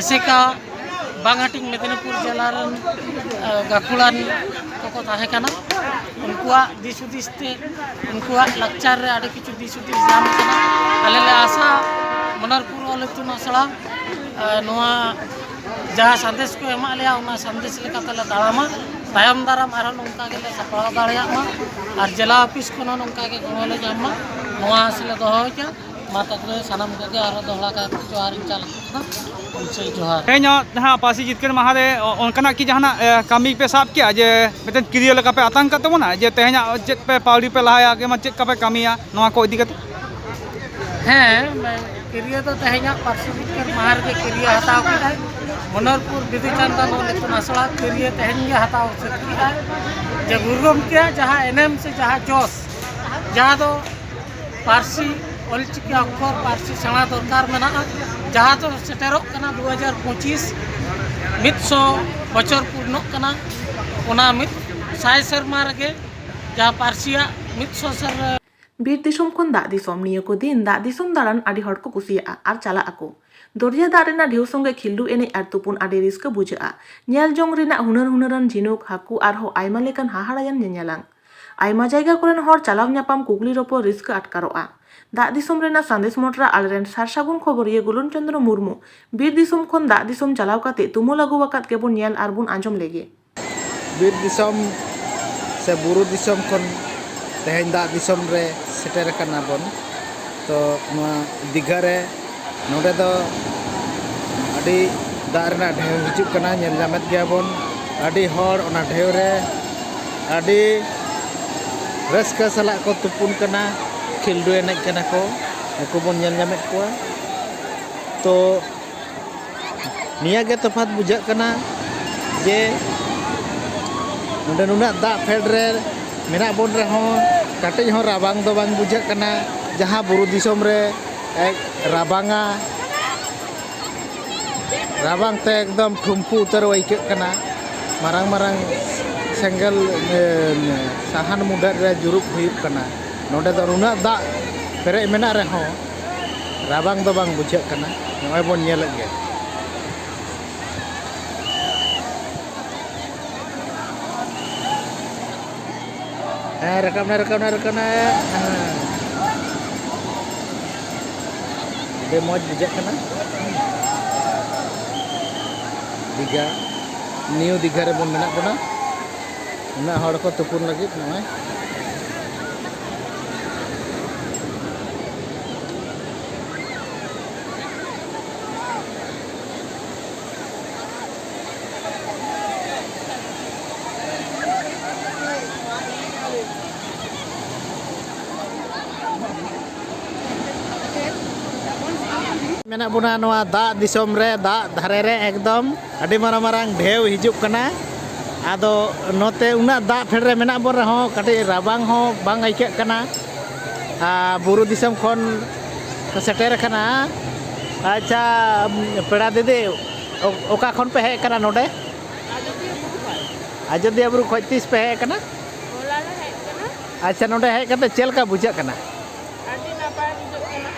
ᱮᱥᱮᱠᱟ ᱵᱟᱝ ᱦᱟᱹᱴᱤᱧ ᱢᱮᱫᱤᱱᱤᱯᱩᱨ ᱡᱮᱞᱟ ᱨᱮᱱ, ᱮ, ᱜᱟᱹᱠᱷᱩᱲᱟᱱ ᱠᱚᱠᱚ ᱛᱟᱦᱮᱸ ᱠᱟᱱᱟ᱾ ᱩᱱᱠᱩᱣᱟᱜ ᱫᱤᱥ ᱦᱩᱫᱤᱥ ᱛᱮ, ᱩᱱᱠᱩᱣᱟᱜ ᱞᱟᱠᱪᱟᱨ ᱨᱮ ᱟᱹᱰᱤ ᱠᱤᱪᱷᱩ ᱫᱤᱥ ᱦᱩᱫᱤᱥ ᱧᱟᱢ ᱠᱟᱱᱟ᱾ ᱟᱞᱮ ᱞᱮ ᱟᱥᱟ ᱢᱚᱱᱚᱨᱯᱩᱨ ᱚᱞ ᱤᱛᱩᱱ ᱟᱥᱲᱟ, ᱮ, ᱱᱚᱣᱟ ᱡᱟᱦᱟᱸ ᱥᱟᱸᱫᱮᱥ ᱠᱚ ᱮᱢᱟᱜ ᱞᱮᱭᱟ, ᱚᱱᱟ ᱥᱟᱸᱫᱮᱥ ᱞᱮᱠᱟᱛᱮ ᱞᱮ ᱛᱟᱲᱟᱢᱟ᱾ ᱛᱟᱭᱚᱢ ᱫᱟᱨᱟᱢ ᱟᱨᱦᱚᱸ ᱱᱚᱝᱠᱟ ᱜᱮᱞᱮ ᱥᱟᱯᱲᱟᱣ ᱫᱟᱲᱮᱭᱟᱜ ᱢᱟ᱾ ᱟᱨ ᱡᱮᱞᱟ ᱚᱯᱷᱤᱥ ᱠᱷᱚᱱ ᱦᱚᱸ ᱱᱚᱝᱠᱟ ᱜᱮ ᱜᱚᱲᱚ ᱞᱮ ᱧᱟᱢ ᱢᱟ, ᱱᱚᱣᱟ ᱟᱥ ᱞᱮ ᱫᱚᱦᱚᱭᱮᱫᱼᱟ᱾ ᱢᱟ ᱛᱚᱵᱮ ᱥᱟᱱᱟᱢ ᱠᱚᱜᱮ ᱟᱨᱦᱚᱸ ᱫᱚᱦᱲᱟ ᱠᱟᱭᱛᱮ ᱡᱚᱦᱟᱨ ᱤᱧ ᱪᱟᱞ ᱟᱠᱚ ᱠᱟᱱᱟ᱾ ᱦᱩᱞᱥᱟᱹᱭ ᱡᱚᱦᱟᱨ᱾ ᱛᱮᱦᱮᱧ ᱦᱚᱸ ᱡᱟᱦᱟᱸ ᱯᱟᱹᱨᱥᱤ ᱡᱤᱛᱠᱟᱹᱨ ᱢᱟᱦᱟ ᱨᱮ ᱚ-, ᱚᱱᱠᱟᱱᱟᱜ ᱠᱤ ᱡᱟᱦᱟᱱᱟᱜ, ᱮ, ᱠᱟᱹᱢᱤ ᱯᱮ ᱥᱟᱵ ᱠᱮᱜᱼᱟ, ᱡᱮ ᱢᱤᱫᱴᱮᱱ ᱠᱤᱨᱭᱟᱹ ᱞᱮᱠᱟ ᱯᱮ ᱟᱛᱟᱝ ᱠᱟᱫ ᱛᱟᱵᱚᱱᱟ, ᱡᱮ ᱛᱮᱦᱮᱧᱟᱜ ᱪᱮᱫ ᱯᱮ ᱯᱟᱹᱣᱲᱤ ᱯᱮ ᱞᱟᱦᱟᱭᱟ, ᱠᱤ ᱪᱮᱫ ᱠᱟᱯᱮ ᱠᱟᱹᱢᱤᱭᱟ, ᱱᱚᱣᱟ ᱠᱚ ᱤᱫᱤ ᱠᱟᱛᱮ? ᱦᱮᱸ, ᱠᱤᱨᱭᱟᱹ ᱫᱚ ᱛᱮᱦᱮᱧᱟᱜ ᱯᱟᱹᱨᱥᱤ ᱡᱤᱛᱠᱟᱹᱨ ᱢᱟᱦᱟ ᱨᱮᱜᱮ ᱠᱤᱨᱭᱟᱹ ᱦᱟᱛᱟᱣ ᱠᱮᱫᱟᱭ᱾ ᱢᱚᱱᱚᱨᱯᱩᱨ ᱵᱤᱫᱩ ᱪᱟᱸᱫᱟᱱ ᱚᱞ ᱤᱛᱩᱱ ᱟᱥᱲᱟ ᱠᱤᱨᱭᱟᱹ ᱛᱮᱦᱮᱧ ᱜᱮ ᱦᱟᱛᱟᱣ ᱥᱟᱹᱛ ᱠᱮᱫᱟᱭ᱾ ᱡᱮ ᱜᱩᱨᱩ ᱜᱚᱢᱠᱮᱭᱟᱜ ᱡᱟᱦᱟᱸ ᱮᱱᱮᱢ ᱥᱮ ᱡᱟᱦᱟᱸ ᱡᱚᱥ, ᱡᱟᱦᱟᱸ ᱫᱚ ᱯᱟᱹᱨᱥᱤ, ᱚᱞᱪᱤᱠᱤ ᱚᱠᱠᱷᱚᱨ ᱯᱟᱹᱨᱥᱤ ᱥᱮᱬᱟ ᱫᱚᱨᱠᱟᱨ ᱢᱮᱱᱟᱜᱼᱟ, ᱡᱟᱦᱟᱸ ᱫᱚ ᱥᱮᱴᱮᱨᱚᱜ ᱠᱟᱱᱟ ᱫᱩ ᱦᱟᱡᱟᱨ ᱯᱚᱸᱪᱤᱥ, ᱢᱤᱫ ᱥᱚ ᱵᱚᱪᱷᱚᱨ ᱯᱩᱨᱱᱚᱜ ᱠᱟᱱᱟ᱾ ᱚᱱᱟ ᱢᱤᱫ ᱥᱟᱭ ᱥᱮᱨᱢᱟ ᱨᱮᱜᱮ ᱡᱟᱦᱟᱸ ᱯᱟᱹᱨᱥᱤᱭᱟᱜ ᱢᱤᱫ ᱥᱚ ᱥᱮᱨ-, ᱵᱤᱨ ᱫᱤᱥᱚᱢ ᱠᱷᱚᱱ ᱫᱟᱜ ᱫᱤᱥᱚᱢ᱾ ᱱᱤᱭᱟᱹ ᱠᱚ ᱫᱤᱱ ᱫᱟᱜ ᱫᱤᱥᱚᱢ ᱫᱟᱬᱟᱱ ᱟᱹᱰᱤ ᱦᱚᱲ ᱠᱚ ᱠᱩᱥᱤᱭᱟᱜᱼᱟ ᱟᱨ ᱪᱟᱞᱟᱜ ᱟᱠᱚ᱾ ᱫᱚᱨᱭᱟ ᱫᱟᱜ ᱨᱮᱱᱟᱜ ᱰᱷᱮᱣ ᱥᱚᱸᱜᱮ ᱠᱷᱤᱞᱰᱩ ᱮᱱᱮᱡ ᱟᱨ ᱛᱩᱯᱩᱱ ᱟᱹᱰᱤ ᱨᱟᱹᱥᱠᱟᱹ ᱵᱩᱡᱷᱟᱹᱜᱼᱟ᱾ ᱧᱮᱞ ᱡᱚᱝ ᱨᱮᱱᱟᱜ ᱦᱩᱱᱟᱹᱨ ᱦᱩᱱᱟᱹᱨᱟᱱ ᱡᱷᱤᱱᱩᱠ, ᱦᱟᱹᱠᱩ ᱟᱨᱦᱚᱸ ᱟᱭᱢᱟ ᱞᱮᱠᱟᱱ ᱦᱟᱦᱟᱲᱟᱭᱟᱱ ᱧᱮᱧᱮᱞᱟᱝ᱾ ᱟᱭᱢᱟ ᱡᱟᱭᱜᱟ ᱠᱚᱨᱮᱱ ᱦᱚᱲ ᱪᱟᱞᱟᱣ ᱧᱟᱯᱟᱢ, ᱠᱩᱠᱞᱤ ᱨᱚᱯᱚᱲ, ᱨᱟᱹᱥᱠᱟᱹ ᱟᱴᱠᱟᱨᱚᱜᱼᱟ᱾ ᱫᱟᱜ ᱫᱤᱥᱚᱢ ᱨᱮᱱᱟᱜ ᱥᱟᱸᱫᱮᱥ ᱢᱚᱴᱨᱟ ᱟᱞᱮᱨᱮᱱ ᱥᱟᱨ ᱥᱟᱹᱜᱩᱱ ᱠᱷᱚᱵᱚᱨᱤᱭᱟᱹ ᱜᱩᱞᱚᱱ ᱪᱚᱸᱫᱽᱨᱚ ᱢᱩᱨᱢᱩ ᱵᱤᱨ ᱫᱤᱥᱚᱢ ᱠᱷᱚᱱ ᱫᱟᱜ ᱫᱤᱥᱚᱢ ᱪᱟᱞᱟᱣ ᱠᱟᱛᱮ ᱛᱩᱢᱟᱹᱞ ᱟᱹᱜᱩ ᱟᱠᱟᱫ ᱜᱮᱵᱚᱱ ᱧᱮᱞ ᱟᱨ ᱵᱚᱱ ᱟᱸᱡᱚᱢ ᱞᱮᱜᱮ᱾ ᱵᱤᱨ ᱫᱤᱥᱚᱢ ᱥᱮ ᱵᱩᱨᱩ ᱫᱤᱥᱚᱢ ᱠᱷᱚᱱ ᱛᱮᱦᱮᱧ ᱫᱟᱜ ᱫᱤᱥᱚᱢ ᱨᱮ ᱥᱮᱴᱮᱨ ᱟᱠᱟᱱᱟ ᱵᱚᱱ᱾ ᱛᱚ ᱱᱚᱣᱟ ᱫᱤᱜᱷᱟ ᱨᱮ, ᱱᱚᱰᱮ ᱫᱚ ᱟᱹᱰᱤ ᱫᱟᱜ ᱨᱮᱱᱟᱜ ᱰᱷᱮᱣ ᱦᱤᱡᱩᱜ ᱠᱟᱱᱟ, ᱧᱮᱞ ᱧᱟᱢᱮᱫ ᱜᱮᱭᱟ ᱵᱚᱱ᱾ ᱟᱹᱰᱤ ᱦᱚᱲ ᱚᱱᱟ ᱰᱷᱮᱣ ᱨᱮ ᱟᱹᱰᱤ ᱨᱟᱹᱥᱠᱟᱹ ᱥᱟᱞᱟᱜ ᱠᱚ ᱛᱩᱯᱩᱱ ᱠᱟᱱᱟ, ᱠᱷᱤᱞᱰᱩ ᱮᱱᱮᱡ ᱠᱟᱱᱟ ᱠᱚ, ᱱᱩᱠᱩ ᱵᱚᱱ ᱧᱮᱞ ᱧᱟᱢᱮᱫ ᱠᱚᱣᱟ᱾ ᱛᱚ ᱱᱤᱭᱟᱹ ᱜᱮ ᱛᱚᱯᱷᱟᱛ ᱵᱩᱡᱷᱟᱹᱜ ᱠᱟᱱᱟ ᱡᱮ ᱱᱚᱰᱮ ᱱᱩᱱᱟᱹᱜ ᱫᱟᱜ ᱯᱷᱮᱰ ᱨᱮ ᱢᱮᱱᱟᱜ ᱵᱚᱱ ᱨᱮᱦᱚᱸ ᱠᱟᱹᱴᱤᱡ ᱦᱚᱸ ᱨᱟᱵᱟᱝ ᱫᱚ ᱵᱟᱝ ᱵᱩᱡᱷᱟᱹᱜ ᱠᱟᱱᱟ᱾ ᱡᱟᱦᱟᱸ ᱵᱩᱨᱩ ᱫᱤᱥᱚᱢ ᱨᱮ ᱮ, ᱨᱟᱵᱟᱝᱟ, ᱨᱟᱵᱟᱝ ᱛᱮ ᱮᱠᱫᱚᱢ ᱴᱷᱩᱢᱯᱩ ᱩᱛᱟᱹᱨ ᱟᱹᱭᱠᱟᱹᱜ ᱠᱟᱱᱟ᱾ ᱢᱟᱨᱟᱝ ᱢᱟᱨᱟᱝ ᱥᱮᱸᱜᱮᱞ, ᱮ, ᱥᱟᱦᱟᱱ ᱢᱩᱰᱷᱟᱹᱫ ᱨᱮ ᱡᱩᱨᱩᱜ ᱦᱩᱭᱩᱜ ᱠᱟᱱᱟ᱾ ᱱᱚᱰᱮ ᱫᱚ ᱱᱩᱱᱟᱹᱜ ᱫᱟᱜ ᱯᱮᱨᱮᱡ ᱢᱮᱱᱟᱜ ᱨᱮᱦᱚᱸ ᱨᱟᱵᱟᱝ ᱫᱚ ᱵᱟᱝ ᱵᱩᱡᱷᱟᱹᱜ ᱠᱟᱱᱟ᱾ ᱱᱚᱜᱼᱚᱭ ᱵᱚᱱ ᱧᱮᱞᱮᱫ ᱜᱮ᱾ ᱦᱮᱸ, ᱨᱟᱠᱟᱵ ᱱᱟ, ᱨᱟᱠᱟᱵ ᱱᱟ, ᱨᱟᱠᱟᱵ ᱱᱟ᱾ ᱦᱮᱸ᱾ ᱟᱹᱰᱤ ᱢᱚᱡᱽ ᱵᱩᱡᱷᱟᱹᱜ ᱠᱟᱱᱟ᱾ ᱫᱤᱜᱷᱟ, ᱱᱤᱭᱩ ᱫᱤᱜᱷᱟ ᱨᱮᱵᱚᱱ ᱢᱮᱱᱟᱜ ᱵᱚᱱᱟ᱾ ᱩᱱᱟᱹᱜ ᱦᱚᱲ ᱠᱚ ᱛᱩᱯᱩᱱ ᱞᱟᱹᱜᱤᱫ ᱱᱚᱜᱼᱚᱭ᱾ ᱢᱮᱱᱟᱜ ᱵᱚᱱᱟ ᱱᱚᱣᱟ ᱫᱟᱜ ᱫᱤᱥᱚᱢ ᱨᱮ, ᱫᱟᱜ ᱫᱷᱟᱨᱮ ᱨᱮ ᱮᱠᱫᱚᱢ ᱟᱹᱰᱤ ᱢᱟᱨᱟᱝ ᱢᱟᱨᱟᱝ ᱰᱷᱮᱣ ᱦᱤᱡᱩᱜ ᱠᱟᱱᱟ᱾ ᱟᱫᱚ ᱱᱚᱛᱮ ᱩᱱᱟᱹᱜ ᱫᱟᱜ ᱯᱷᱮᱰ ᱨᱮ ᱢᱮᱱᱟᱜ ᱵᱚᱱ ᱨᱮᱦᱚᱸ ᱠᱟᱹᱴᱤᱡ ᱨᱟᱵᱟᱝ ᱦᱚᱸ ᱵᱟᱝ ᱟᱹᱭᱠᱟᱹᱜ ᱠᱟᱱᱟ᱾ ᱟᱨ ᱵᱩᱨᱩ ᱫᱤᱥᱚᱢ ᱠᱷᱚᱱ ᱠᱚ ᱥᱮᱴᱮᱨ ᱟᱠᱟᱱᱟ᱾ ᱟᱪᱪᱷᱟ, ᱯᱮᱲᱟ ᱫᱤᱫᱤ, ᱚ-, ᱚᱠᱟ ᱠᱷᱚᱱ ᱯᱮ ᱦᱮᱡ ᱟᱠᱟᱱᱟ ᱱᱚᱰᱮ? ᱟᱡᱚᱫᱤᱭᱟᱹ ᱵᱩᱨᱩ ᱠᱷᱚᱱ᱾ ᱟᱡᱚᱫᱤᱭᱟᱹ ᱵᱩᱨᱩ ᱠᱷᱚᱱ ᱛᱤᱥ ᱯᱮ ᱦᱮᱡ ᱟᱠᱟᱱᱟ? ᱦᱚᱞᱟ ᱞᱮ ᱦᱮᱡ ᱟᱠᱟᱱᱟ᱾ ᱟᱪᱪᱷᱟ, ᱱᱚᱰᱮ ᱦᱮᱡ ᱠᱟᱛᱮ ᱪᱮᱫ ᱞᱮᱠᱟ ᱵᱩᱡᱷᱟᱹᱜ ᱠᱟᱱᱟ? ᱟᱹᱰᱤ ᱱᱟᱯᱟᱭ ᱵᱩᱡᱷᱟᱹᱜ ᱠᱟᱱᱟ᱾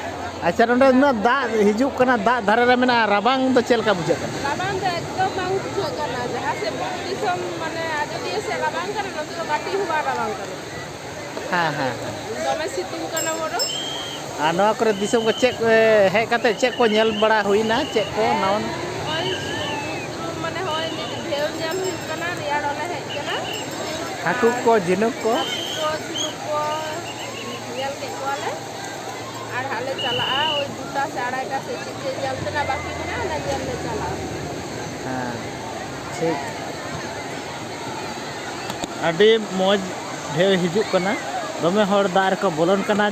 ᱟᱪᱪᱷᱟ, ᱱᱚᱰᱮ ᱩᱱᱟᱹᱜ ᱫᱟᱜ ᱦᱤᱡᱩᱜ ᱠᱟᱱᱟ, ᱫᱟᱜ ᱫᱷᱟᱨᱮ ᱨᱮ ᱢᱮᱱᱟᱜᱼᱟ, ᱨᱟᱵᱟᱝ ᱫᱚ ᱪᱮᱫ ᱞᱮᱠᱟ ᱵᱩᱡᱷᱟᱹᱜ ᱠᱟᱱᱟ? ᱨᱟᱵᱟᱝ ᱫᱚ ᱮᱠᱫᱚᱢ ᱵᱟᱝ ᱵᱩᱡᱷᱟᱹᱜ ᱠᱟᱱᱟ᱾ ᱡᱟᱦᱟᱸ ᱥᱮᱫ ᱵᱩᱨᱩ ᱫᱤᱥᱚᱢ, ᱢᱟᱱᱮ ᱟᱡᱚᱫᱤᱭᱟᱹ ᱥᱮᱫ ᱨᱟᱵᱟᱝ ᱠᱟᱱᱟ, ᱱᱚᱛᱮ ᱫᱚ ᱠᱟᱹᱴᱤᱡ ᱦᱚᱸ ᱵᱟᱝ ᱨᱟᱵᱟᱝ ᱠᱟᱱᱟ᱾ ᱦᱮᱸ, ᱦᱮᱸ᱾ ᱫᱚᱢᱮ ᱥᱤᱛᱩᱝ ᱠᱟᱱᱟ ᱵᱚᱨᱚᱝ᱾ ᱟᱨ ᱱᱚᱣᱟ ᱠᱚᱨᱮ ᱫᱤᱥᱚᱢ ᱠᱚ ᱪᱮᱫ ᱦᱮᱡ ᱠᱟᱛᱮ ᱪᱮᱫ ᱠᱚ ᱧᱮᱞ ᱵᱟᱲᱟ ᱦᱩᱭᱱᱟ, ᱪᱮᱫ ᱠᱚ ᱱᱟᱣᱟ? ᱱᱚᱜᱼᱚᱭ ᱥᱩᱨ, ᱢᱟᱱᱮ ᱦᱚᱸᱜᱼᱚᱭ ᱱᱤᱛ ᱰᱷᱮᱣ ᱧᱮᱞ ᱦᱩᱭᱩᱜ ᱠᱟᱱᱟ, ᱨᱮᱭᱟᱲ ᱚᱞᱮ ᱦᱮᱡ ᱠᱟᱱᱟ᱾ ᱦᱟᱹᱠᱩ ᱠᱚ, ᱡᱷᱤᱱᱩᱠ ᱠᱚ? ᱦᱟᱹᱠᱩ ᱠᱚ, ᱡᱷᱤᱱᱩᱠ ᱠᱚ ᱧᱮᱞ ᱠᱮᱫ ᱠᱚᱣᱟᱞᱮ᱾ ᱟᱨ ᱦᱟᱸᱜ ᱞᱮ ᱪᱟᱞᱟᱜᱼᱟ, ᱳᱭ ᱫᱩᱴᱟ ᱥᱮ ᱟᱲᱟᱭᱴᱟ ᱥᱮᱫ ᱪᱮᱫ ᱪᱮᱫ ᱧᱮᱞ ᱛᱮᱱᱟᱜ ᱵᱟᱹᱠᱤ ᱢᱮᱱᱟᱜᱼᱟ, ᱚᱱᱟ ᱧᱮᱞ ᱞᱮ ᱪᱟᱞᱟᱜᱼᱟ᱾ ᱦᱮᱸ, ᱴᱷᱤᱠ᱾ ᱟᱹᱰᱤ ᱢᱚᱡᱽ ᱰᱷᱮᱣ ᱦᱤᱡᱩᱜ ᱠᱟᱱᱟ, ᱫᱚᱢᱮ ᱦᱚᱲ ᱫᱟᱜ ᱨᱮᱠᱚ ᱵᱚᱞᱚᱱ ᱠᱟᱱᱟ᱾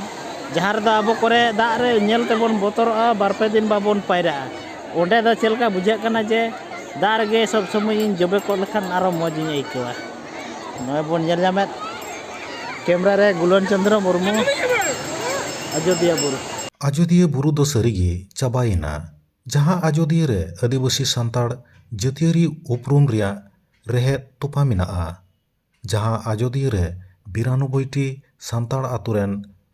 ᱡᱟᱦᱟᱸ ᱨᱮᱫᱚ ᱟᱵᱚ ᱠᱚᱨᱮ ᱫᱟᱜ ᱨᱮ ᱧᱮᱞ ᱛᱮᱵᱚᱱ ᱵᱚᱛᱚᱨᱚᱜᱼᱟ, ᱵᱟᱨ ᱯᱮ ᱫᱤᱱ ᱵᱟᱵᱚᱱ ᱯᱟᱭᱨᱟᱜᱼᱟ, ᱚᱸᱰᱮ ᱫᱚ ᱪᱮᱫ ᱞᱮᱠᱟ ᱵᱩᱡᱷᱟᱹᱜ ᱠᱟᱱᱟ ᱡᱮ ᱫᱟᱜ ᱨᱮᱜᱮ ᱥᱚᱵᱽ ᱥᱚᱢᱚᱭ ᱤᱧ ᱡᱚᱵᱮ ᱠᱚᱜ ᱞᱮᱠᱷᱟᱱ ᱟᱨᱚ ᱢᱚᱡᱽ ᱤᱧ ᱟᱹᱭᱠᱟᱹᱣᱟ᱾ ᱱᱚᱜᱼᱚᱭ ᱵᱚᱱ ᱧᱮᱞ ᱧᱟᱢᱮᱫ ᱠᱮᱢᱨᱟ ᱨᱮ ᱜᱩᱞᱚᱱ ᱪᱚᱸᱫᱽᱨᱚ ᱢᱩᱨᱢᱩ, ᱟᱡᱚᱫᱤᱭᱟᱹ ᱵᱩᱨᱩ᱾ ᱟᱡᱚᱫᱤᱭᱟᱹ ᱵᱩᱨᱩ ᱫᱚ ᱥᱟᱹᱨᱤᱜᱮ ᱪᱟᱵᱟᱭᱮᱱᱟ, ᱡᱟᱦᱟᱸ ᱟᱡᱚᱫᱤᱭᱟᱹ ᱨᱮ ᱟᱹᱫᱤᱵᱟᱹᱥᱤ ᱥᱟᱱᱛᱟᱲ ᱡᱟᱹᱛᱤᱭᱟᱹᱨᱤ ᱩᱯᱨᱩᱢ ᱨᱮᱭᱟᱜ ᱨᱮᱦᱮᱫ ᱛᱚᱯᱟ ᱢᱮᱱᱟᱜᱼᱟ, ᱡᱟᱦᱟᱸ ᱟᱡᱚᱫᱤᱭᱟᱹ ᱨᱮ ᱵᱤᱨᱟᱱᱚᱵᱵᱳᱭ ᱴᱤ ᱥᱟᱱᱛᱟᱲ ᱟᱛᱳ ᱨᱮᱱ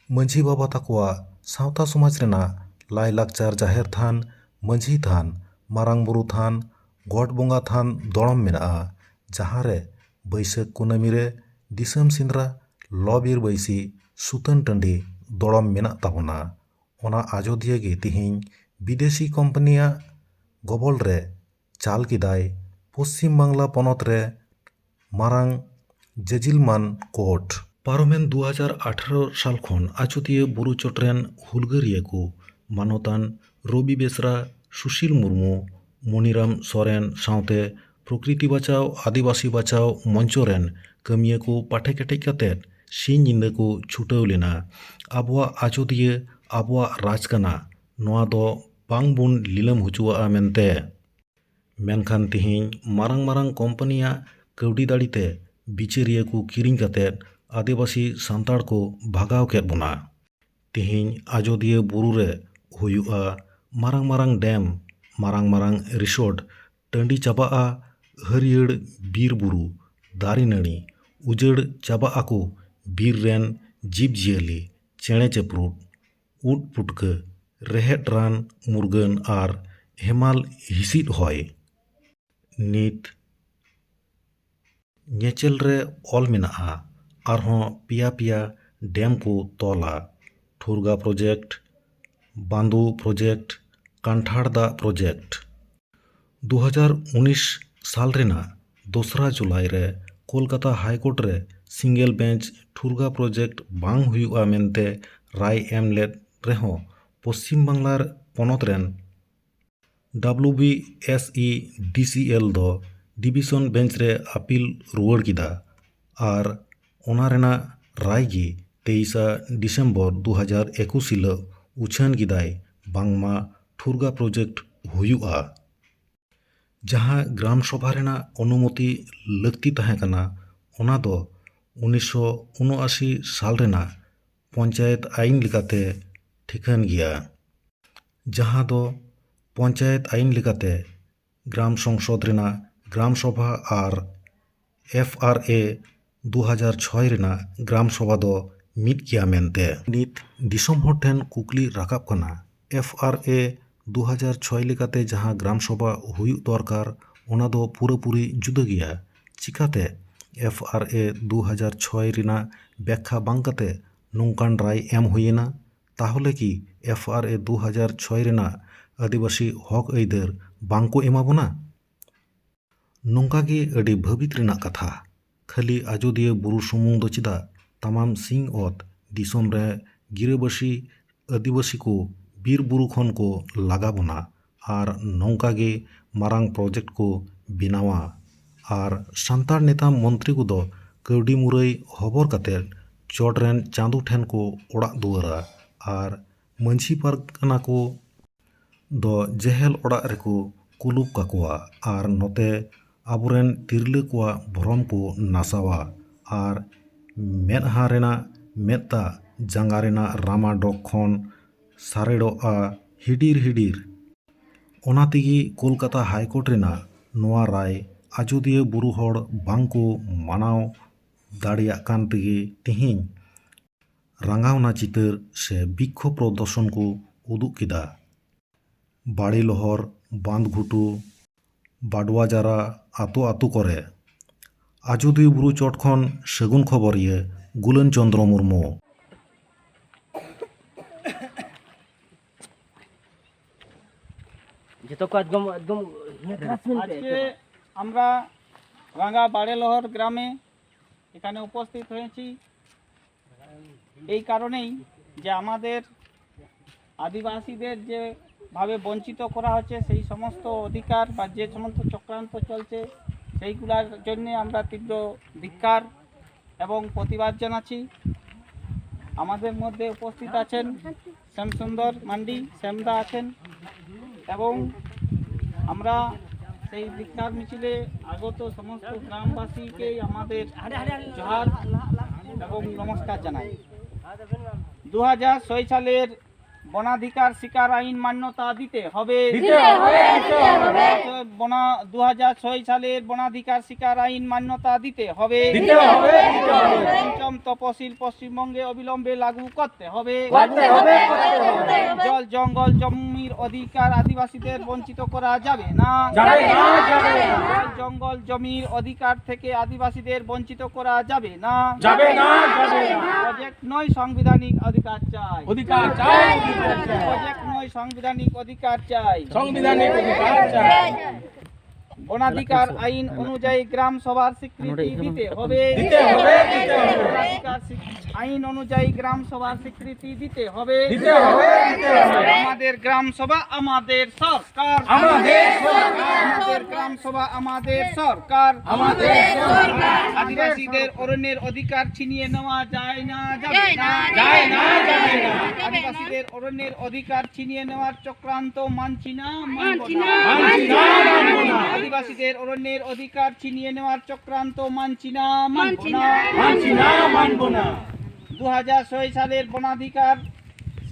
ᱢᱟᱹᱡᱷᱤ ᱵᱟᱵᱟ ᱛᱟᱠᱚᱣᱟᱜ ᱥᱟᱶᱛᱟ ᱥᱚᱢᱟᱡᱽ ᱨᱮᱱᱟᱜ ᱞᱟᱭᱼᱞᱟᱠᱪᱟᱨ ᱡᱟᱦᱮᱨ ᱛᱷᱟᱱ, ᱢᱟᱹᱡᱷᱤ ᱛᱷᱟᱱ, ᱢᱟᱨᱟᱝ ᱵᱩᱨᱩ ᱛᱷᱟᱱ, ᱜᱚᱰ ᱵᱚᱸᱜᱟ ᱛᱷᱟᱱ ᱫᱚᱲᱚᱢ ᱢᱮᱱᱟᱜᱼᱟ, ᱡᱟᱦᱟᱸ ᱨᱮ ᱵᱟᱹᱭᱥᱟᱹᱠᱷ ᱠᱩᱱᱟᱹᱢᱤ ᱨᱮ ᱫᱤᱥᱚᱢ ᱥᱮᱸᱫᱽᱨᱟ ᱞᱚ ᱵᱤᱨ ᱵᱟᱹᱭᱥᱤ ᱥᱩᱛᱟᱹᱱ ᱴᱟᱺᱰᱤ ᱫᱚᱲᱚᱢ ᱢᱮᱱᱟᱜ ᱛᱟᱵᱚᱱᱟ᱾ ᱚᱱᱟ ᱟᱡᱚᱫᱤᱭᱟᱹ ᱜᱮ ᱛᱤᱦᱤᱧ ᱵᱤᱫᱮᱥᱤ ᱠᱳᱢᱯᱟᱱᱤᱭᱟᱜ ᱜᱚᱵᱚᱞ ᱨᱮ ᱪᱟᱞ ᱠᱮᱫᱟᱭ ᱯᱚᱥᱪᱤᱢ ᱵᱟᱝᱞᱟ ᱯᱚᱱᱚᱛ ᱨᱮ ᱢᱟᱨᱟᱝ ᱡᱟᱹᱡᱤᱞᱢᱟᱱ ᱠᱳᱨᱴ᱾ ᱯᱟᱨᱚᱢᱮᱱ ᱫᱩ ᱦᱟᱡᱟᱨ ᱟᱴᱷᱟᱨᱚ ᱥᱟᱞ ᱠᱷᱚᱱ ᱟᱡᱚᱫᱤᱭᱟᱹ ᱵᱩᱨᱩ ᱪᱚᱴ ᱨᱮᱱ ᱦᱩᱞᱜᱟᱹᱨᱤᱭᱟᱹ ᱠᱚ ᱢᱟᱱᱚᱛᱟᱱ ᱨᱚᱵᱤ ᱵᱮᱥᱨᱟ, ᱥᱩᱥᱤᱞ ᱢᱩᱨᱢᱩ, ᱢᱚᱱᱤᱨᱟᱢ ᱥᱚᱨᱮᱱ ᱥᱟᱶᱛᱮ ᱯᱨᱚᱠᱨᱤᱛᱤ ᱵᱟᱪᱟᱣ, ᱟᱹᱫᱤᱵᱟᱹᱥᱤ ᱵᱟᱪᱟᱣ ᱢᱚᱧᱪᱚ ᱨᱮᱱ ᱠᱟᱹᱢᱤᱭᱟᱹ ᱠᱚ ᱯᱟᱴᱷᱮ ᱠᱮᱴᱮᱡ ᱠᱟᱛᱮ ᱥᱤᱧ ᱧᱤᱫᱟᱹ ᱠᱚ ᱪᱷᱩᱴᱟᱹᱣ ᱞᱮᱱᱟ᱾ ᱟᱵᱚᱣᱟᱜ ᱟᱡᱚᱫᱤᱭᱟᱹ ᱟᱵᱚᱣᱟᱜ ᱨᱟᱡᱽ ᱠᱟᱱᱟ, ᱱᱚᱣᱟ ᱫᱚ ᱵᱟᱝ ᱵᱚᱱ ᱞᱤᱞᱟᱹᱢ ᱦᱚᱪᱚᱣᱟᱜᱼᱟ ᱢᱮᱱᱛᱮ᱾ ᱢᱮᱱᱠᱷᱟᱱ ᱛᱮᱦᱮᱧ ᱢᱟᱨᱟᱝ ᱢᱟᱨᱟᱝ ᱠᱳᱢᱯᱟᱱᱤᱭᱟᱜ ᱠᱟᱹᱣᱰᱤ ᱫᱟᱲᱮ ᱛᱮ ᱵᱤᱪᱟᱹᱨᱤᱭᱟᱹ ᱠᱚ ᱠᱤᱨᱤᱧ ᱠᱟᱛᱮ ᱟᱹᱫᱤᱵᱟᱹᱥᱤ ᱥᱟᱱᱛᱟᱲ ᱠᱚ ᱵᱷᱟᱜᱟᱣ ᱠᱮᱫ ᱵᱚᱱᱟ᱾ ᱛᱮᱦᱮᱧ ᱟᱡᱚᱫᱤᱭᱟᱹ ᱵᱩᱨᱩ ᱨᱮ ᱦᱩᱭᱩᱜᱼᱟ ᱢᱟᱨᱟᱝ ᱢᱟᱨᱟᱝ ᱰᱮᱢ, ᱢᱟᱨᱟᱝ ᱢᱟᱨᱟᱝ ᱨᱤᱥᱳᱨᱴ, ᱴᱟᱺᱰᱤ ᱪᱟᱵᱟᱜᱼᱟ ᱦᱟᱹᱨᱭᱟᱹᱲ ᱵᱤᱨ ᱵᱩᱨᱩ, ᱫᱟᱨᱮ ᱱᱟᱹᱲᱤ ᱩᱡᱟᱹᱲ ᱪᱟᱵᱟᱜ ᱟᱠᱚ, ᱵᱤᱨ ᱨᱮᱱ ᱡᱤᱵᱽᱼᱡᱤᱭᱟᱹᱞᱤ, ᱪᱮᱬᱮ ᱪᱤᱯᱨᱩᱫ, ᱩᱫ ᱯᱩᱴᱠᱟᱹ, ᱨᱮᱦᱮᱫ ᱨᱟᱱ ᱢᱩᱨᱜᱟᱹᱱ ᱟᱨ ᱦᱮᱢᱟᱞ ᱦᱤᱸᱥᱤᱫ ᱦᱚᱭ᱾ ᱱᱤᱛ ᱧᱮᱪᱮᱞ ᱨᱮ ᱚᱞ ᱢᱮᱱᱟᱜᱼᱟ, ᱟᱨᱦᱚᱸ ᱯᱮᱭᱟ ᱯᱮᱭᱟ ᱰᱮᱢ ᱠᱚ ᱛᱚᱞᱟ, ᱴᱷᱩᱨᱜᱟ ᱯᱨᱚᱡᱮᱠᱴ, ᱵᱟᱸᱫᱩ ᱯᱨᱚᱡᱮᱠᱴ, ᱠᱟᱱᱴᱷᱟᱲ ᱫᱟᱜ ᱯᱨᱚᱡᱮᱠᱴ᱾ ᱫᱩ ᱦᱟᱡᱟᱨ ᱩᱱᱤᱥ ᱥᱟᱞ ᱨᱮᱱᱟᱜ ᱫᱚᱥᱨᱟ ᱡᱩᱞᱟᱭ ᱨᱮ ᱠᱳᱞᱠᱟᱛᱟ ᱦᱟᱭ ᱠᱳᱨᱴ ᱨᱮ ᱥᱤᱝᱜᱮᱞ ᱵᱮᱧᱪ ᱴᱷᱩᱨᱜᱟ ᱯᱨᱚᱡᱮᱠᱴ ᱵᱟᱝ ᱦᱩᱭᱩᱜᱼᱟ ᱢᱮᱱᱛᱮ ᱨᱟᱭ ᱮᱢ ᱞᱮᱫ ᱨᱮᱦᱚᱸ, ᱯᱚᱥᱪᱤᱢ ᱵᱟᱝᱞᱟ ᱯᱚᱱᱚᱛ ᱨᱮᱱ W B S E D C L ᱫᱚ ᱰᱤᱵᱤᱥᱚᱱ ᱵᱮᱧᱪ ᱨᱮ ᱟᱯᱤᱞ ᱨᱩᱣᱟᱹᱲ ᱠᱮᱫᱟ ᱟᱨ ᱚᱱᱟ ᱨᱮᱱᱟᱜ ᱨᱟᱭ ᱜᱮ ᱛᱮᱭᱤᱥᱟ ᱰᱤᱥᱮᱢᱵᱚᱨ ᱫᱩ ᱦᱟᱡᱟᱨ ᱮᱠᱩᱥ ᱦᱤᱞᱚᱜ ᱩᱪᱷᱟᱹᱱ ᱠᱮᱫᱟᱭ ᱵᱟᱝᱢᱟ ᱴᱷᱩᱨᱜᱟ ᱯᱨᱚᱡᱮᱠᱴ ᱦᱩᱭᱩᱜᱼᱟ᱾ ᱡᱟᱦᱟᱸ ᱜᱨᱟᱢ ᱥᱚᱵᱷᱟ ᱨᱮᱱᱟᱜ ᱚᱱᱩᱢᱚᱛᱤ ᱞᱟᱹᱠᱛᱤ ᱛᱟᱦᱮᱸ ᱠᱟᱱᱟ, ᱚᱱᱟ ᱫᱚ ᱩᱱᱤᱥᱥᱚ ᱩᱱᱚᱟᱥᱤ ᱥᱟᱞ ᱨᱮᱱᱟᱜ ᱯᱚᱧᱪᱟᱭᱮᱛ ᱟᱭᱤᱱ ᱞᱮᱠᱟᱛᱮ ᱴᱷᱤᱠᱟᱹᱱ ᱜᱮᱭᱟ, ᱡᱟᱦᱟᱸ ᱫᱚ ᱯᱚᱧᱪᱟᱭᱮᱛ ᱟᱭᱤᱱ ᱞᱮᱠᱟᱛᱮ ᱜᱨᱟᱢ ᱥᱚᱝᱥᱚᱫ ᱨᱮᱱᱟᱜ ᱜᱨᱟᱢ ᱥᱚᱵᱷᱟ ᱟᱨ ᱮᱯᱷ ᱟᱨ ᱮ ᱫᱩ ᱦᱟᱡᱟᱨ ᱪᱷᱚᱭ ᱨᱮᱱᱟᱜ ᱜᱨᱟᱢ ᱥᱚᱵᱷᱟ ᱫᱚ ᱢᱤᱫ ᱜᱮᱭᱟ ᱢᱮᱱᱛᱮ᱾ ᱱᱤᱛ ᱫᱤᱥᱚᱢ ᱦᱚᱲ ᱴᱷᱮᱱ ᱠᱩᱠᱞᱤ ᱨᱟᱠᱟᱵ ᱠᱟᱱᱟ, ᱮᱯᱷ ᱟᱨ ᱮ ᱫᱩ ᱦᱟᱡᱟᱨ ᱪᱷᱚᱭ ᱞᱮᱠᱟᱛᱮ ᱡᱟᱦᱟᱸ ᱜᱨᱟᱢ ᱥᱚᱵᱷᱟ ᱦᱩᱭᱩᱜ ᱫᱚᱨᱠᱟᱨ, ᱚᱱᱟ ᱫᱚ ᱯᱩᱨᱟᱹᱯᱩᱨᱤ ᱡᱩᱫᱟᱹ ᱜᱮᱭᱟ᱾ ᱪᱤᱠᱟᱛᱮ ᱮᱯᱷ ᱟᱨ ᱮ ᱫᱩ ᱦᱟᱡᱟᱨ ᱪᱷᱚᱭ ᱨᱮᱱᱟᱜ ᱵᱮᱠᱠᱷᱟ ᱵᱟᱝ ᱠᱟᱛᱮ ᱱᱚᱝᱠᱟᱱ ᱨᱟᱭ ᱮᱢ ᱦᱩᱭᱮᱱᱟ? ᱛᱟᱦᱚᱞᱮ ᱠᱤ ᱮᱯᱷ ᱟᱨ ᱮ ᱫᱩ ᱦᱟᱡᱟᱨ ᱪᱷᱚᱭ ᱨᱮᱱᱟᱜ ᱟᱹᱫᱤᱵᱟᱹᱥᱤ ᱦᱚᱠ ᱟᱹᱭᱫᱟᱹᱨ ᱵᱟᱝ ᱠᱚ ᱮᱢᱟ ᱵᱚᱱᱟ? ᱱᱚᱝᱠᱟ ᱜᱮ ᱟᱹᱰᱤ ᱵᱷᱟᱹᱵᱤᱛ ᱨᱮᱱᱟᱜ ᱠᱟᱛᱷᱟ᱾ ᱠᱷᱟᱹᱞᱤ ᱟᱡᱚᱫᱤᱭᱟᱹ ᱵᱩᱨᱩ ᱥᱩᱢᱩᱝ ᱫᱚ ᱪᱮᱫᱟᱜ, ᱛᱟᱢᱟᱢ ᱥᱤᱧ ᱚᱛ ᱫᱤᱥᱚᱢ ᱨᱮ ᱜᱤᱨᱟᱹᱵᱟᱹᱥᱤ ᱟᱹᱫᱤᱵᱟᱹᱥᱤ ᱠᱚ ᱵᱤᱨ ᱵᱩᱨᱩ ᱠᱷᱚᱱ ᱠᱚ ᱞᱟᱜᱟ ᱵᱚᱱᱟ ᱟᱨ ᱱᱚᱝᱠᱟ ᱜᱮ ᱢᱟᱨᱟᱝ ᱯᱨᱚᱡᱮᱠᱴ ᱠᱚ ᱵᱮᱱᱟᱣᱟ᱾ ᱟᱨ ᱥᱟᱱᱛᱟᱲ ᱱᱮᱛᱟ ᱢᱚᱱᱛᱨᱤ ᱠᱚᱫᱚ ᱠᱟᱹᱣᱰᱤ ᱢᱩᱨᱟᱹᱭ ᱦᱚᱵᱚᱨ ᱠᱟᱛᱮ ᱪᱚᱴ ᱨᱮᱱ ᱪᱟᱸᱫᱚ ᱴᱷᱮᱱ ᱠᱚ ᱚᱲᱟᱜ ᱫᱩᱣᱟᱹᱨᱟ ᱟᱨ ᱢᱟᱹᱡᱷᱤ ᱯᱟᱨᱜᱟᱱᱟ ᱠᱚ ᱫᱚ ᱡᱮᱦᱮᱞ ᱚᱲᱟᱜ ᱨᱮᱠᱚ ᱠᱩᱞᱩᱯ ᱠᱟᱠᱚᱣᱟ᱾ ᱟᱨ ᱱᱚᱛᱮ ᱟᱵᱚᱨᱮᱱ ᱛᱤᱨᱞᱟᱹ ᱠᱚᱣᱟᱜ ᱵᱷᱚᱨᱚᱢ ᱠᱚ ᱱᱟᱥᱟᱣᱟ ᱟᱨ ᱢᱮᱫᱦᱟ ᱨᱮᱱᱟᱜ ᱢᱮᱫ ᱫᱟᱜ, ᱡᱟᱸᱜᱟ ᱨᱮᱱᱟᱜ ᱨᱟᱢᱟ ᱰᱚᱜᱽ ᱠᱷᱚᱱ ᱥᱟᱨᱮᱲᱚᱜᱼᱟ ᱦᱤᱰᱤᱨ ᱦᱤᱰᱤᱨ᱾ ᱚᱱᱟ ᱛᱮᱜᱮ ᱠᱳᱞᱠᱟᱛᱟ ᱦᱟᱭ ᱠᱳᱨᱴ ᱨᱮᱱᱟᱜ ᱱᱚᱣᱟ ᱨᱟᱭ ᱟᱡᱚᱫᱤᱭᱟᱹ ᱵᱩᱨᱩ ᱦᱚᱲ ᱵᱟᱝ ᱠᱚ ᱢᱟᱱᱟᱣ ᱫᱟᱲᱮᱭᱟᱜ ᱠᱟᱱ ᱛᱮᱜᱮ ᱛᱮᱦᱮᱧ ᱨᱟᱸᱜᱟᱣᱱᱟ ᱪᱤᱛᱟᱹᱨ ᱥᱮ ᱵᱤᱠᱠᱷᱳᱵ ᱯᱨᱚᱫᱚᱨᱥᱚᱱ ᱠᱚ ᱩᱫᱩᱜ ᱠᱮᱫᱟ᱾ ᱵᱟᱲᱮ ᱞᱚᱦᱚᱨ, ᱵᱟᱸᱫᱷ ᱜᱷᱩᱴᱩ, ᱵᱟᱰᱣᱟ ᱡᱟᱨᱟ, ᱟᱛᱳ ᱟᱛᱳ ᱠᱚᱨᱮ᱾ ᱟᱡᱚᱫᱤᱭᱟᱹ ᱵᱩᱨᱩ ᱪᱚᱴ ᱠᱷᱚᱱ ᱥᱟᱹᱜᱩᱱ ᱠᱷᱚᱵᱚᱨᱤᱭᱟᱹ ᱜᱩᱞᱟᱹᱱ ᱪᱚᱸᱫᱽᱨᱚ ᱢᱩᱨᱢᱩ᱾ ᱡᱚᱛᱚ ᱠᱚ ᱮᱠᱫᱚᱢ, ᱮᱠᱫᱚম ᱟᱡᱠᱮ ᱟᱢᱨᱟ ᱨᱟᱸᱜᱟ ᱵᱟᱲᱮ ᱞᱚᱦᱚᱨ ᱜᱨᱟᱢᱮ এখানে উপস্থিত হয়েছি এই কারণেই যে আমাদের আদিবাসীদের যেভাবে বঞ্চিত করা হচ্ছে, সেই সমস্ত অধিকার বা যে সমস্ত চক্রান্ত চলছে, সেইগুলোর জন্য আমরা তীব্র ধিক্কার এবং প্রতিবাদ জানাচ্ছি। আমাদের মধ্যে উপস্থিত আছেন শ্যামসুন্দর মান্ডি, শ্যামদা আছেন, এবং আমরা সেই ধিক্কার মিছিলে আগত সমস্ত গ্রামবাসীকেই আমাদের জোহার এবং নমস্কার জানাই। দু হাজার ছয় সালের বনাধিকার শিকার আইন মান্যতা দিতে হবে। দিতে হবে, দিতে হবে। বনা দু হাজার ছয় সালের বনাধিকার শিকার আইন মান্যতা দিতে হবে। দিতে হবে, দিতে হবে। পঞ্চম তপশিল পশ্চিমবঙ্গে অবিলম্বে লাগু করতে হবে। করতে হবে, করতে হবে। জল জঙ্গল জমির অধিকার আদিবাসীদের বঞ্চিত করা যাবে না। যাবে না, যাবে না। জল জঙ্গল জমির অধিকার থেকে আদিবাসীদের বঞ্চিত করা যাবে না। যাবে না, যাবে না। প্রজেক্ট নয়, সাংবিধানিক অধিকার চাই। অধিকার চাই, অধিকার চাই। প্রজেক্ট নয়, সাংবিধানিক অধিকার চাই। সাংবিধানিক অধিকার চাই। বনাধিকার আইন অনুযায়ী গ্রাম সভার স্বীকৃতি দিতে হবে। দিতে হবে, দিতে হবে। বনাধিকার স্বীকৃতি আইন অনুযায়ী গ্রাম সভার স্বীকৃতি দিতে হবে। দিতে হবে, দিতে হবে। আমাদের গ্রাম সভা আমাদের সরকার। আমাদের সরকার। আমাদের গ্রাম সভা আমাদের সরকার। আমাদের সরকার। আদিবাসীদের অরণ্যের অধিকার ছিনিয়ে নেওয়া যায় না, যাবে না। যায় না, যাবে না। আদিবাসীদের অরণ্যের অধিকার ছিনিয়ে নেওয়ার চক্রান্ত মানছি না, মানব না। মানছি না, মানব না। আদিবাসীদের অরণ্যের অধিকার ছিনিয়ে নেওয়ার চক্রান্ত মানছি না, মানব না। মানছি না, মানব না। দু হাজার ছয় সালের বনাধিকার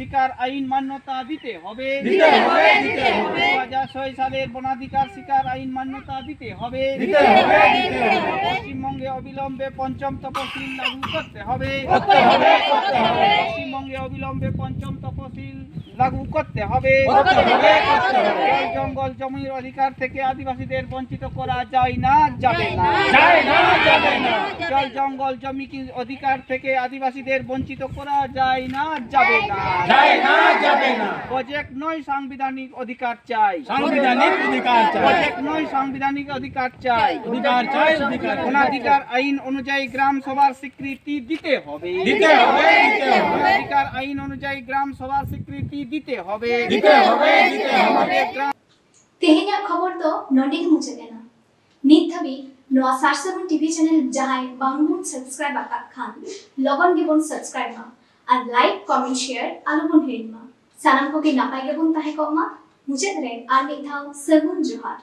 স্বীকার আইন মান্যতা দিতে হবে। দিতে হবে, দিতে হবে। দু হাজার ছয় সালের বনাধিকার স্বীকার আইন মান্যতা দিতে হবে। দিতে হবে, দিতে হবে। পশ্চিমবঙ্গে অবিলম্বে পঞ্চম তফসিল লাগু করতে হবে। করতে হবে, করতে হবে। পশ্চিমবঙ্গে অবিলম্বে পঞ্চম তফসিল লাগু করতে হবে। করতে হবে, করতে হবে। জল জঙ্গল জমির অধিকার থেকে আদিবাসীদের বঞ্চিত করা যায় না, যাবে না। যায় না, যাবে না। জল জঙ্গল জমি কি অধিকার থেকে আদিবাসীদের বঞ্চিত করা যায় না, যাবে না। যায় না, যাবে না। প্রজেক্ট নয়, সাংবিধানিক অধিকার চাই। সাংবিধানিক অধিকার চাই। প্রজেক্ট নয়, সাংবিধানিক অধিকার চাই। অধিকার চাই, অধিকার চাই। বনাধিকার আইন অনুযায়ী গ্রাম সভার স্বীকৃতি দিতে হবে। দিতে হবে, দিতে হবে। বনাধিকার আইন অনুযায়ী গ্রাম সভার স্বীকৃতি দিতে হবে। দিতে হবে, দিতে হবে। গ্রাম ᱛᱮᱦᱮᱧᱟᱜ ᱠᱷᱚᱵᱚᱨ ᱫᱚ ᱱᱚᱰᱮ ᱜᱮ ᱢᱩᱪᱟᱹᱫ ᱮᱱᱟ᱾ ᱱᱤᱛ ᱫᱷᱟᱹᱵᱤᱡ ᱱᱚᱣᱟ ᱥᱟᱨᱥᱟᱹᱜᱩᱱ ᱴᱤᱵᱷᱤ ᱪᱮᱱᱮᱞ ᱡᱟᱦᱟᱸᱭ ᱵᱟᱝᱵᱚᱱ ᱥᱟᱵᱥᱠᱨᱟᱭᱤᱵ ᱟᱠᱟᱫ ᱠᱷᱟᱱ, ᱞᱚᱜᱚᱱ ᱜᱮᱵᱚᱱ ᱥᱟᱵᱥᱠᱨᱟᱭᱤᱵ ᱢᱟ ᱟᱨ ᱞᱟᱭᱤᱠ, ᱠᱚᱢᱮᱱᱴ, ᱥᱮᱭᱟᱨ ᱟᱞᱚᱵᱚᱱ ᱦᱤᱲᱤᱧ ᱢᱟ᱾ ᱥᱟᱱᱟᱢ ᱠᱚᱜᱮ ᱱᱟᱯᱟᱭ ᱜᱮᱵᱚᱱ ᱛᱟᱦᱮᱸ ᱠᱚᱜ ᱢᱟ᱾ ᱢᱩᱪᱟᱹᱫ ᱨᱮ ᱟᱨ ᱢᱤᱫ ᱫᱷᱟᱣ ᱥᱟᱹᱜᱩᱱ ᱡᱚᱦᱟᱨ᱾